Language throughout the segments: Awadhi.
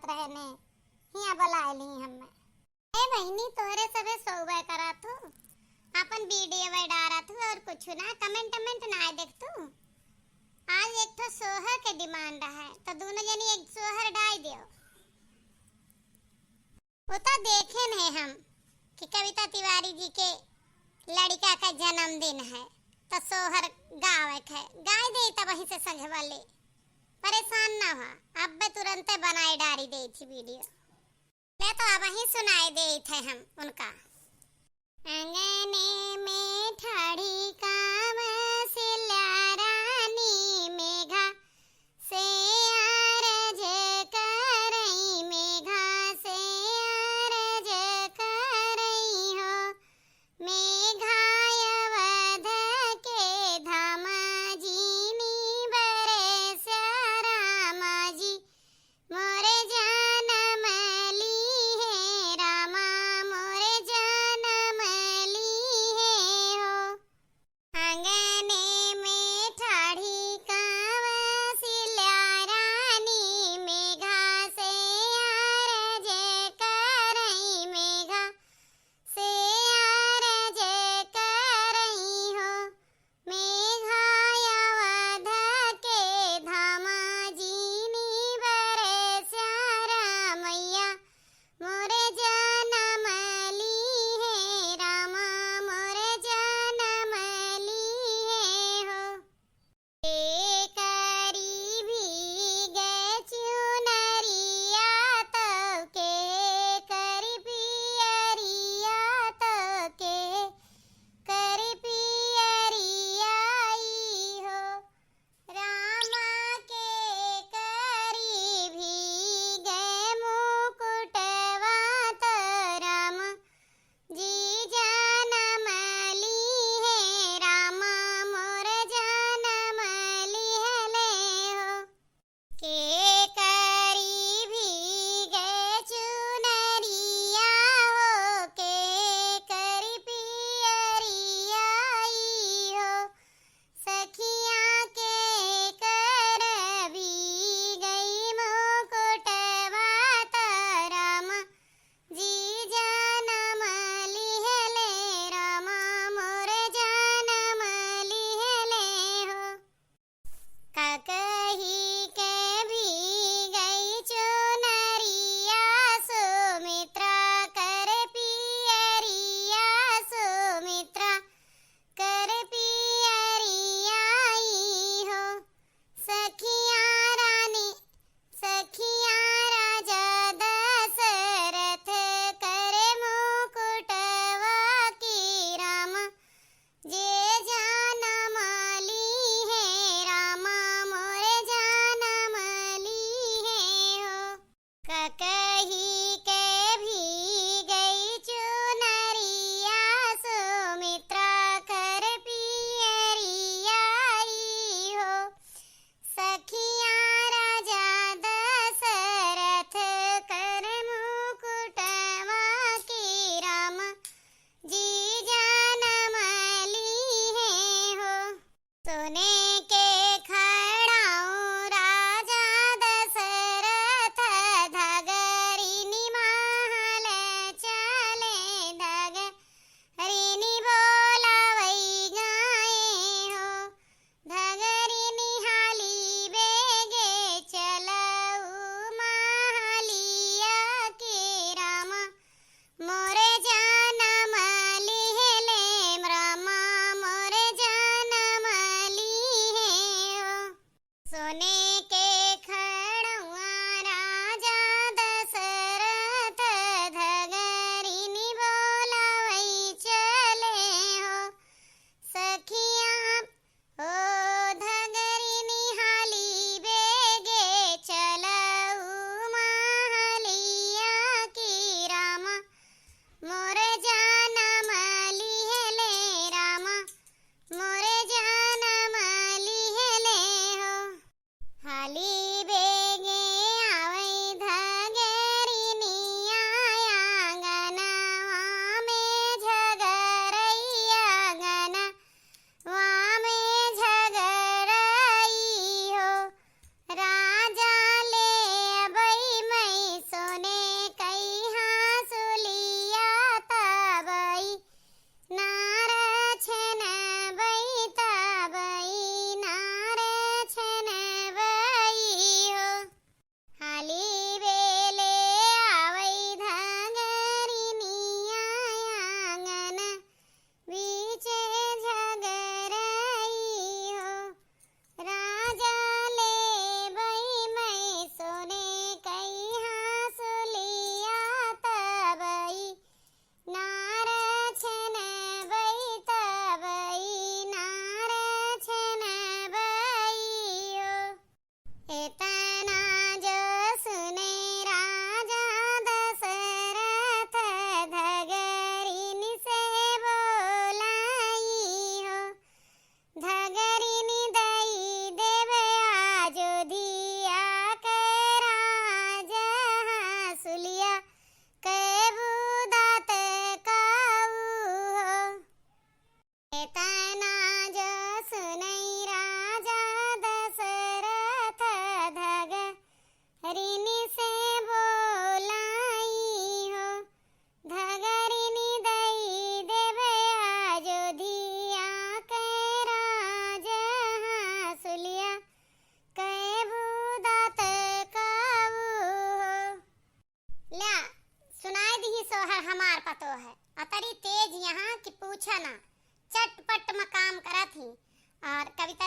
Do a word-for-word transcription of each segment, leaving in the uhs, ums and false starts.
रहने, हियाँ बुलाए ली हमें। ए बहिनी, तोहरे सभे सोबे करत हूँ, अपन वीडियो में डारत हूँ और कुछ ना, कमेंट वमेंट ना देखतू। आज एक ठो सोहर के डिमांड है, तो दोनों जनी एक सोहर डाई दियो। वो तो देखे नहीं हम कि कविता तिवारी जी के लड़का का जन्मदिन है, तो सोहर गावे के है, गाय दे तब वहीं से संझ वाले। परेशान ना हो, अब तुरंते बनाए डारी दे थी वीडियो। ले तो अब ही सुनाई देत है हम उनका। अंगने में ठाढ़ी कौशल्या रानी, मेघा से आरज करई, मेघा से आरज करई हो। मेघा अवध के धामा जी, नी बरस्या रामा जी, मोर जनम लीहे रामा, मोर जनम लीहे हो।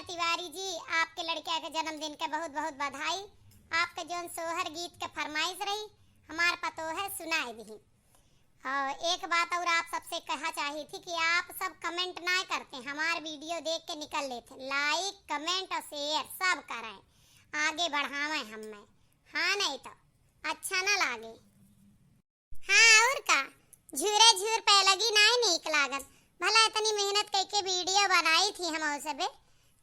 तिवारी जी, आपके लड़का के जन्मदिन के बहुत बहुत बधाई। आपके जौन सोहर गीत के फरमाइश रही, हमार पतोह सुनाए दिही। और एक बात और आप सबसे कहा चाही थी कि आप सब comment ना करते, हमार video देख के निकल लेते। Like, comment और share सब करें, आगे बढ़ावें हमें। हाँ, नहीं तो अच्छा ना लागे। हाँ, और का, झूरे झूर पैलगी नाय नीक लागत। भला इतनी मेहनत कइके video बनाई थी हम सबे,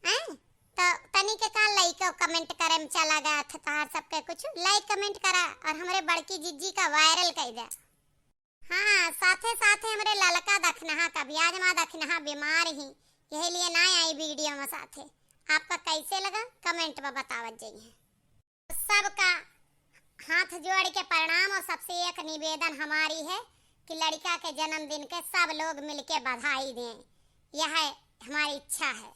हैं? तो तनी के का like और comment करे में चला गया था तहार सबके कुछ। Like comment करा और हमरे बड़की जिज्जी का viral कर दे। हाँ, साथे साथे हमरे ललका दखनहा का भी, आज माँ दखनहा बीमार ही, यही लिए ना आई video में साथे। आपका कैसे लगा, comment में बतावत जाइए। सबका हाथ जोड़ के प्रणाम और सबसे एक निवेदन हमारी है कि लड़का के जन्मदिन के सब लोग मिलके बधाई दें, यह हमारी इच्छा है।